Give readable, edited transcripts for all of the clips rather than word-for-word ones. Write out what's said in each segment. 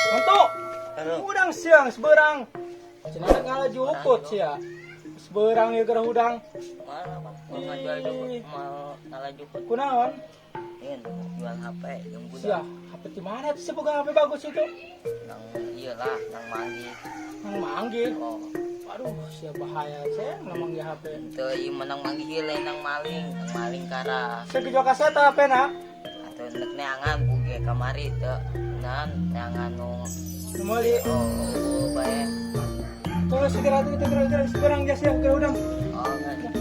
Mantu. Hudang siang seberang. Cenah ngalah jukut sia. Seberang ya gara hudang. Mana Bang? Mau ngajual jukut, mau ngalah jukut. Kunaon? Ini jual HP yang budak. Sia, HP di mana tuh sih boga HP bagus itu? Nang iyalah, nang manggih. Nang manggih. Oh, Aduh, sia bahaya sia nang manggih HP. teu ieu menang manggih lain nang maling kara. Sia jual kaset HP na. Atau nek neangan buge kamari teu. Nan neangan nu Meuli. oh bae. Terus segera tuh segera segera seberang ya sia gara hudang. Oh, enggak.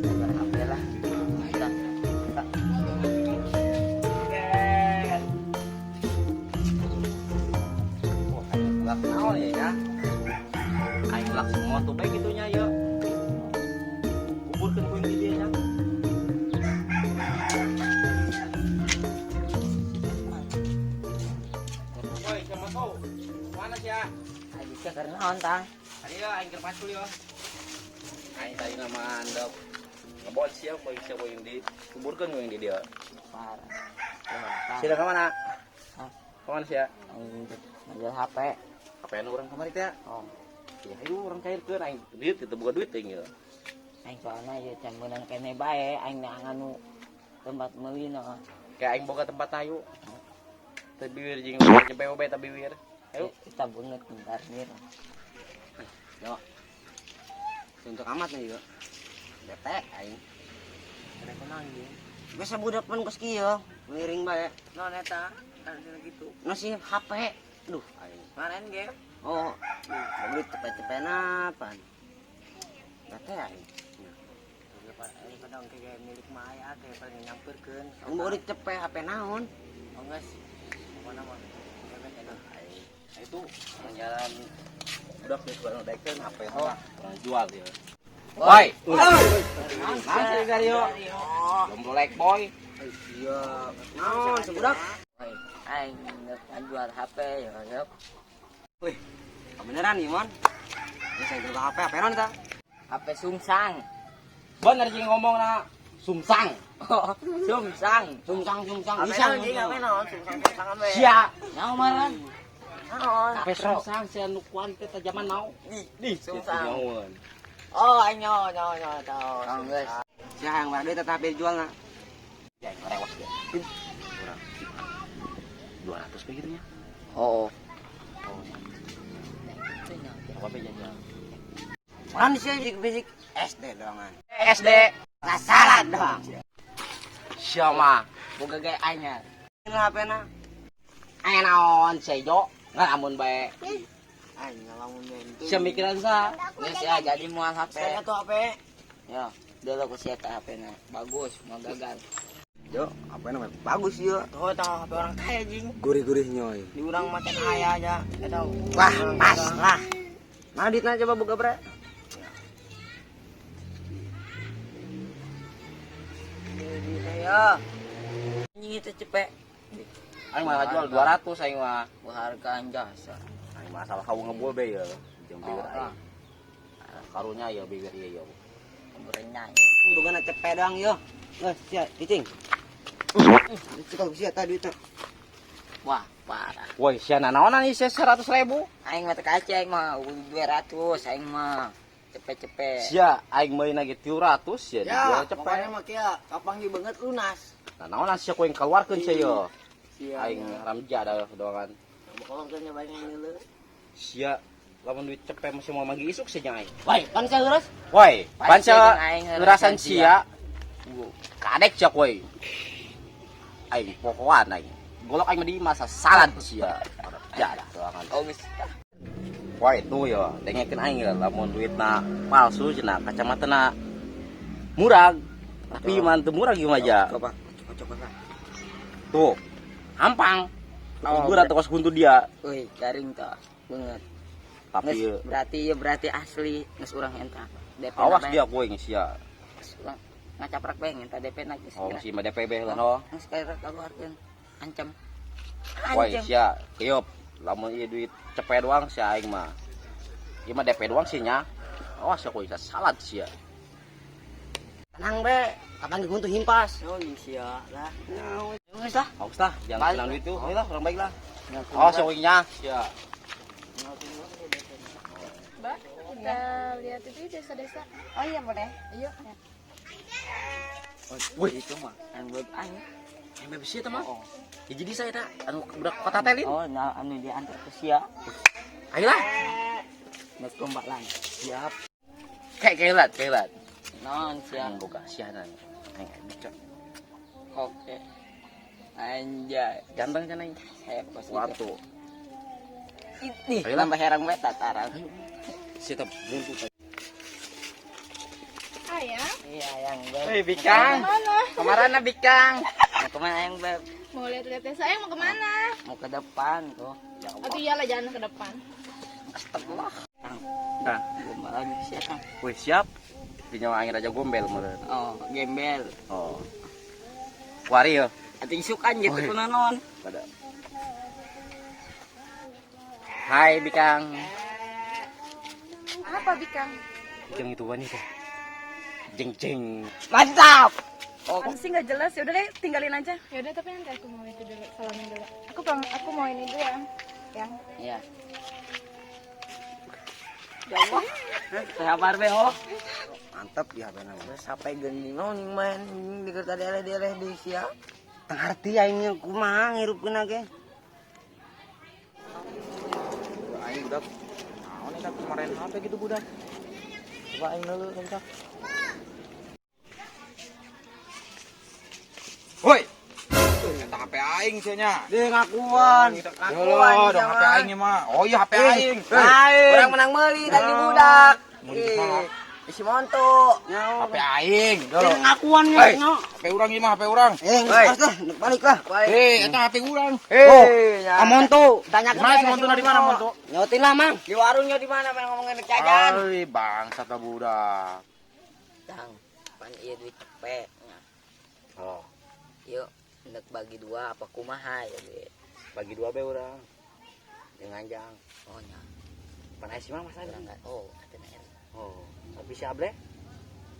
Jual HP lah. Udah. Wah, aing ulak naon ya ya. Aing ulak semua tuh bae kitu nya ya. Kuburkeun ku di dieu nya. Woi, sama kau. Mana sia? Ayo bisa karena naon tang? Tadi ya aing keur pacul ya. Aing tadi nama andep ngebon sia boy sia boy yang di kuburkeun ku yang di dieu. Parah. Sia ka mana? Hah? Ka mana sia? Aing jual HP. HP nu urang kamari teh. Oh, Ya ayo urang cairkeun aing duit teu boga duit teh ieu. Aing soalna ieu can meunang keneh bae, aing neangan nu tempat meulina. Kayak aing boga tempat ayu. Teu biwir jeung jeung bae teu biwir. Ayo. Kita banget bentar nih. Yo. Untuk amat nih yo. Bete aing. Mereka nangis. Biasa budak pan kos kieu, miring bae. Non eta kan gitu. Nasi HP. Duh, aing. Main game. Oh, beli cepet-cepena pan. Bete aing. Ini kadang kayak milik maya kayak paling nyamperkeun. Aing mau cepet HP naon? Oh geus. Pokona mah gebet eta. Aing. Nah, itu orang jalan budak geus bareng daekeun HP lah, orang jual dia. Woi. Nah, Gario. Belum black boy. Iya, naon sebudak? Woi, aing jual HP ya, yuk. Wih, beneran nih, Mon. Ini saya jual HP, HP naon eta? HP sungsang. Bener jeung ngomong na sumsang. Sungsang. Sungsang, sungsang, HP isang. naon jeung HP naon sungsang-sungsang we. Sia. Naon maran? Naon? HP sumsang sia nu kuari teh zaman now. Di sungsang. Nyahoan. Oh, aing nyaho nyaho nyaho tahu. Geus. Sia yang bare duit eta HP dijual na. Ya aing rewas dia. Urang 200 kayak gitu nya. Oh. Oh. Apa be jajan? Orang di sini fisik SD doangan. SD. Nggak salah doang. Sia mah. Boga gaya anyar. Ini HP na. Aya naon sejo ngan amun bae. Aing ngalamun bentu. Sia mikiran sa. Geus ya jadi moal HP. Saya tuh HP. Ya, dulu ku sia HP na. Bagus, mau gagal. Yo, HP na bagus yo. Tuh tahu HP orang kaya jing. Gurih-gurih nyoy. Di urang mah can aya aja. Eta. Wah, pas lah. Mana duitnya coba buka bre? Ya. Anjing itu cepet. Aing mah jual 200 aing mah. Berhargaan jasa. Aing mah salah kau ngebul be ya. Jeung biwir Oh, aing. Karunya ya biwir ieu ya. Berenyai. Bukan cepet doang yo. Nggak, sia, cicing. Cicing sia tadi duitnya. Wah, parah. Woi, sia nanaonan ieu sia 100.000. Aing mah teu kaca aing mah 200 aing mah. Cepet-cepet. Sia aing meuli ge 300 sia dijual cepet. Pokoknya mah kia kapanggih banget lunas. Nanaonan sia ku yang keluarkeun sia yo. Sia. Aing ramja da doangan. Bokolong teh nyobain ngeuleuh. Sia lamun duit cepet masih mau manggi isuk sia jeung aing. Woi, pan sia heureus. Woi, Pan pan sia sia jeung aing ngerasan ngerasan sia. Kadek sia kowe. Aing pokoan aing. Golok aing mah di masa salad sia. Ya dah doangan. Oh, geus. Wah itu ya, dengekeun aing ya, lamun duitna palsu cenah kacamatana murag. Tapi mah teu murag ieu mah ja. Coba, coba coba lah. Tuh. Hampang. Oh, Berat kos kuntu dia. Woi, garing tah. Banget. Tapi Geus, berarti ya berarti asli geus urang eta. DP awas dia kowe geus sia. Geus urang ngacaprak bae ngenta DP na geus. Oh, si mah DP bae lah no. Geus kayak keluarkeun. Ancam. Woi Ancam. sia, keup. Lamun ieu duit cepet doang sia aing mah. Ieu mah DP doang sih nya. Awas ya kowe salad sia. Tenang be, kapan diguntuh himpas. Oh, sia lah. Geus lah. Awas lah, jangan Balik senang lah. duit tuh. Ayo lah, orang baik lah. Oh, sewingnya. Ya. Mbak, kita lihat itu desa-desa. Oh iya boleh. Ayo. Wih, Itu mah anu beb aing. yang bebas itu mah. Ya jadi saya tak anu budak kota telin. Oh, nah anu diantar ke sia. Ayolah. Assalamualaikum Mbak Lan. Siap. Kayak kelat, kelat. Non sia. Aing boga siaran. Aing bicara. Oke. Anjay. Ganteng kan aing. Saya kos gitu. Waktu. Ih, Ayolah. tambah herang we tataran. Siap buntut. Ayang, Iya, yang beb. Hei, Bikang. mana? Kemana Bikang? Mau kemana yang beb? Mau lihat-lihat desa, ayang mau kemana? Mau ke depan tuh. Ya Allah. Atau iyalah jalan ke depan. Astagfirullah. Kang, Kang. gombal lagi sia Kang. Wih, siap. Dinyawa angin raja gombel meureun. Oh, gembel. Oh. Kuari yo. Atuh isukan gitu Oh, iya. kunaon. Pada. Hai Bikang. Apa Bikang? Bikang itu wanita. Jeng jeng. Mantap. Oh, Apaan sih nggak jelas? Ya udah deh, tinggalin aja. Ya udah tapi nanti aku mau itu dulu, salamin dulu. Aku pulang, aku mau ini dulu ya. Yang iya. Ya Allah. Sabar be oh. Mantap ya HP nama. Sampai geni naon yang main di kerta deleh-deleh di sia. Teu ngarti aing kumaha ngirupkeun ge. Aing budak. Naon eta kemarin HP gitu budak. Coba aing dulu bentar. Woi. Eta HP aing sia nya. Dia ngakuan. Ngakuan dong HP aing mah. Oh iya HP aing. Aing. Orang menang meuli tadi budak. Mun di mana? Ih, si Monto. HP aing. Dia ngakuan Hei, nya. HP urang ieu mah HP urang. Eh, geus lah, balik lah. Eh, eta HP urang. Oh, Amonto. Tanya Di mana si Monto di mana Monto? Nyotin lah, Mang. Di warungnya di mana pengen ngomongin jajan. Ai, bangsat lah budak. Tang, pan ieu duit cepet. Oh, Yuk, hendak bagi dua apa kumaha ya duit. bagi dua be urang. Jeung anjang. Oh nya, Pan aya si Mang masa urang enggak. Oh, kata air. Oh, tapi si Able?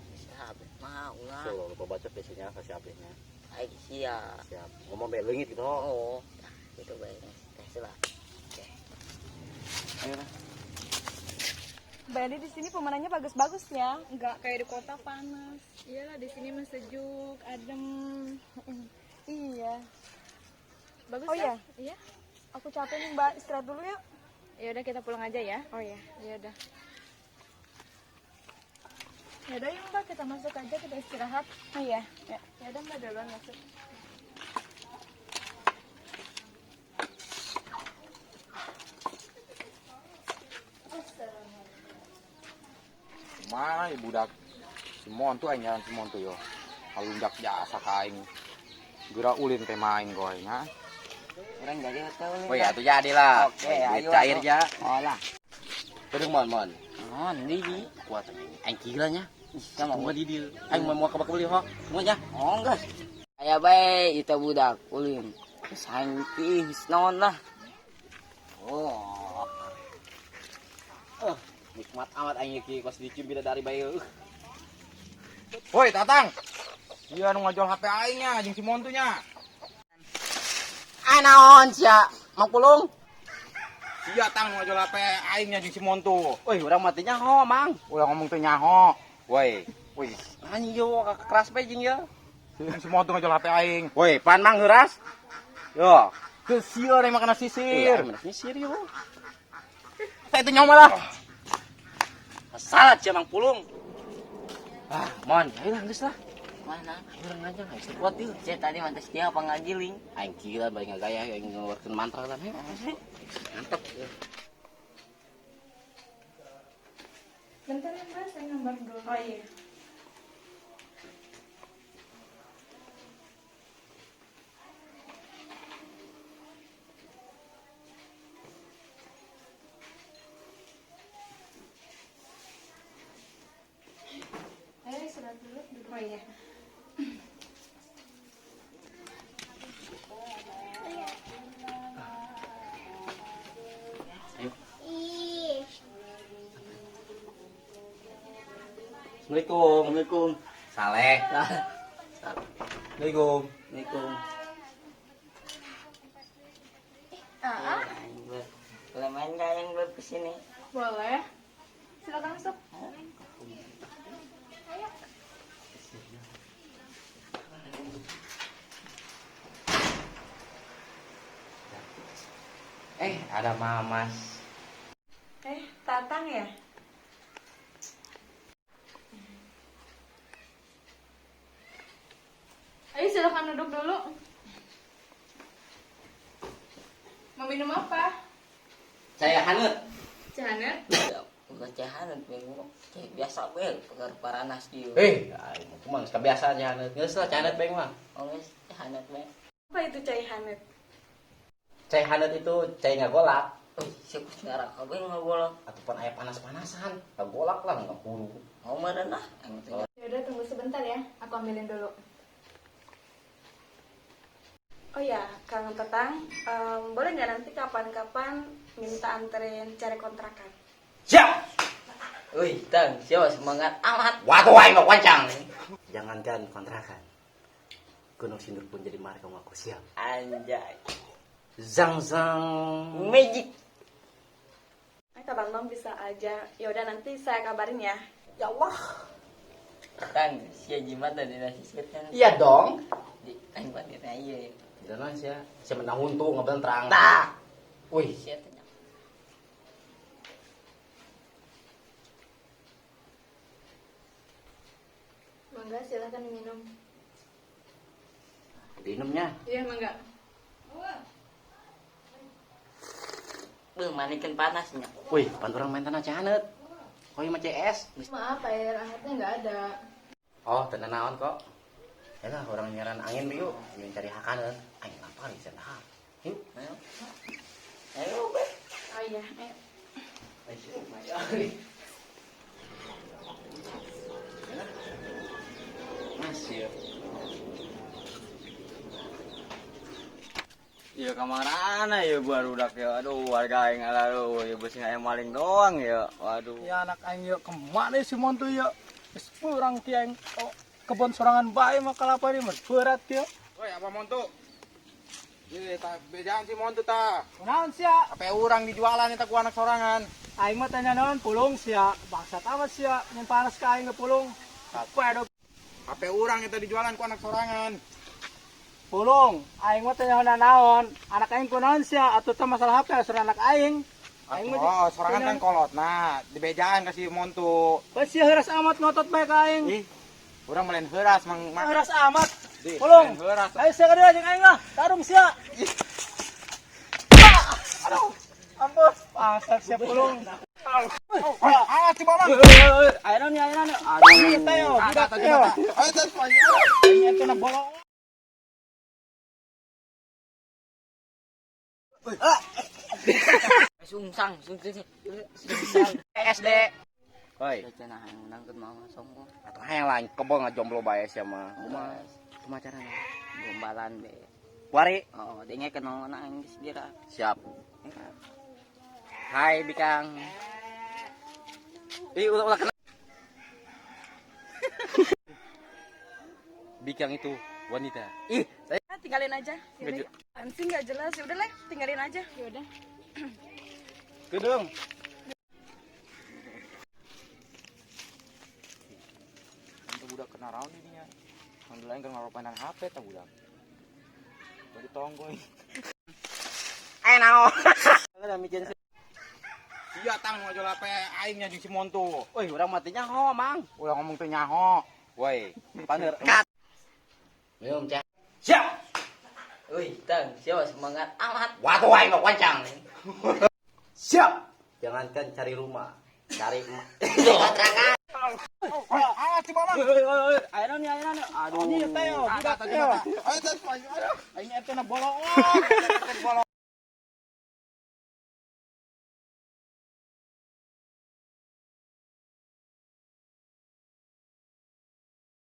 Bisa abe mah ulah. So, lupa baca biasanya ka si Ablehnya. Aing sia. Siap. Ngomong be leungit gitu. Oh, nah, gitu bae. Teh lah. Oke. Ayo lah. Mbak Eli di sini pemandangannya bagus-bagus ya. enggak kayak di kota panas. Iyalah di sini mah sejuk, adem. Iya. Bagus Oh kan? iya? Iya. Aku capek nih Mbak, istirahat dulu yuk. Ya udah kita pulang aja ya. Oh iya. Ya udah. Ya udah yuk Mbak, kita masuk aja, kita istirahat. Oh iya. Ya, ya udah Mbak duluan masuk. Mana ya budak? Si Monto aing nyaran si Monto yo. Alunjak jasa ka aing. Geura ulin teh main goy nya. Urang jadi hotel. Oh ya, tuh jadilah. Oke, Duit ayo. cair ja. Oh lah. Terus mon mon. Non, di. Kuat aing. Aing gila nya. Sama Tunggu di dia. Aing mau ke beli ho. Tunggu aja. Oh, enggak. Aya bae itu budak ulin. Santi naon lah. Oh. Nikmat amat aing iki kos dicium bidadari bae. Woi, Tatang. Iya nu ngajual HP aing nya jeung si Monto nya. Ah naon sia? Mang Pulung. Iya tang nu ngajual HP aing nya jeung si Monto. Woi, urang mah teu nyaho, Mang. Ulah ngomong teu nyaho. Woi, woi. Anjing yo keras bae jeung yo. Si Monto ngajual HP aing. Woi, pan Mang heuras. Yo. Ke sieur aing makana sisir. Iya, mana sisir yo. Saya itu nyaho lah. Salah sia Mang Pulung. Ah, mon, ayo lah geus lah. Mana? Urang aja aing teu kuat ieu. Saya tadi mantas dia apa ngagiling? Aing gila bari ngagaya aing ngeluarkeun mantra lah. Ayo, Mantap. Bentar ya Mbak, saya gambar dulu. Oh iya. Ayo istirahat dulu, duduk. Oh iya. Ayo. Assalamualaikum. Assalamualaikum. Saleh. Assalamualaikum. Assalamualaikum. Boleh main nggak yang belum kesini? Boleh. Silakan masuk. Ayo. Ada Mamas. Tatang ya? Ayo silakan duduk dulu. Mau minum apa? Saya hanut. Cahanet? Bukan cahanet, biasa bel, pegar paranas gitu. Aing mah geus kebiasaan cahanet. Geus lah cahanet bae mah. Oh, geus cahanet bae. Apa itu cai hanet? Cai hanet itu cai ngagolak. Wih, siapa ngarah kabeh ngagolak. Ataupun aya panas-panasan, ngagolak lah ngapuru. Mau meureun lah, aing teh. Ya udah tunggu sebentar ya, aku ambilin dulu. Oh ya, Kang Tetang, boleh nggak nanti kapan-kapan minta anterin cari kontrakan? Siap. Wih, Tang, siapa semangat amat. Waduh, aing mah wancang. Jangankan kontrakan. Gunung Sindur pun jadi marka aku siap. Anjay. Zang zang. Magic. Kak Bambang bisa aja. Ya udah nanti saya kabarin ya. Ya Allah. Tang, sia jimat dan dinasti setan. Iya dong. Di aing batirna ieu. Jalan sia, sia menang untung ngebentrang. Tah. Wih, Sia teh. Mangga silakan diminum. Minumnya. Iya, mangga. Beuh, manikan panasnya. Wih, pan urang main tanah cahanet. Kok ieu mah CS? Maaf, air hangatnya nggak ada. Oh, teu naon kok. Ya lah, orang nyaran angin yuk, ingin cari hakaneun. Aing lapar bisa dahar. Yuk. Ayo. Ayo, be. Oh iya, ayo. Mas ya. Iya kamarana ya barudak ya. Aduh, warga aing aduh, ya beusi aya maling doang ya. Waduh. Ya anak aing yuk kemana si Montu yuk? Geus kurang ti aing. Oh, kebon sorangan bae mah kalapa ini mah berat ya. Woi, apa Montu? Iya, ta bejaan si Montu ta. Kunaon sia? HP urang dijualan eta ku anak sorangan. Aing mah tanya naon pulung sia. Bangsat amat sia, nyen panas ka aing ge pulung. Apa do HP urang eta dijualan ku anak sorangan. pulung? Aing mah tanya naon. Anak aing kunaon sia atuh teh masalah HP sorangan anak aing. Aing mah Oh, sorangan kan kolot. Nah, dibejaan ka si Montu. Bae sia heuras amat ngotot bae ka aing. Ih, urang melain heuras mang Heuras amat. Di, Pulung. melain heuras. Ayo sia ka dieu jeung aing lah. Tarung sia. Aduh. Ampun, bangsat sia pulung. Ah, si Bambang. Ayo naon ya, ayo naon. Aduh, teh yo, budak teh yo. Ayo, terus, Aing eta na bolong. Sungsang, sungsang, sungsang. SD. Woi, Cenah aing menangkeun mama sombong. atuh hayang lain kebon ngajomblo bae sia mah. Kumaha? Kumaha carana? Gombalan be. Kuari. Oh, dengekeun naon aing geus geura. Siap. Hai Bikang. Ih, ulah-ulah kena. Bikang itu wanita. Ih, saya Tinggalin aja. Apaan sih nggak jelas. Ya udah lah, tinggalin aja. Ya udah. Gedung. Itu budak kena raun ininya. Manggil aing keur ngaropanan HP ta budak. Bagi tonggo. Naon. Sia tang nu ngajual HP aing nya jeung si Montu. Woi, urang mah teu nyaho, Mang. Ulah ngomong teu nyaho. Woi, Paner. Cut. Minum cah. Siap. Wih, Tang, siapa semangat amat. Waduh, aing mah wancang. Siap. Jangankan cari rumah, cari kontrakan. Ah, si Bambang. Ayo naon ya, ayo naon. Aduh, teh yo, budak teh yo. Ayo, terus, aduh. Aing eta na bolong. Bolong.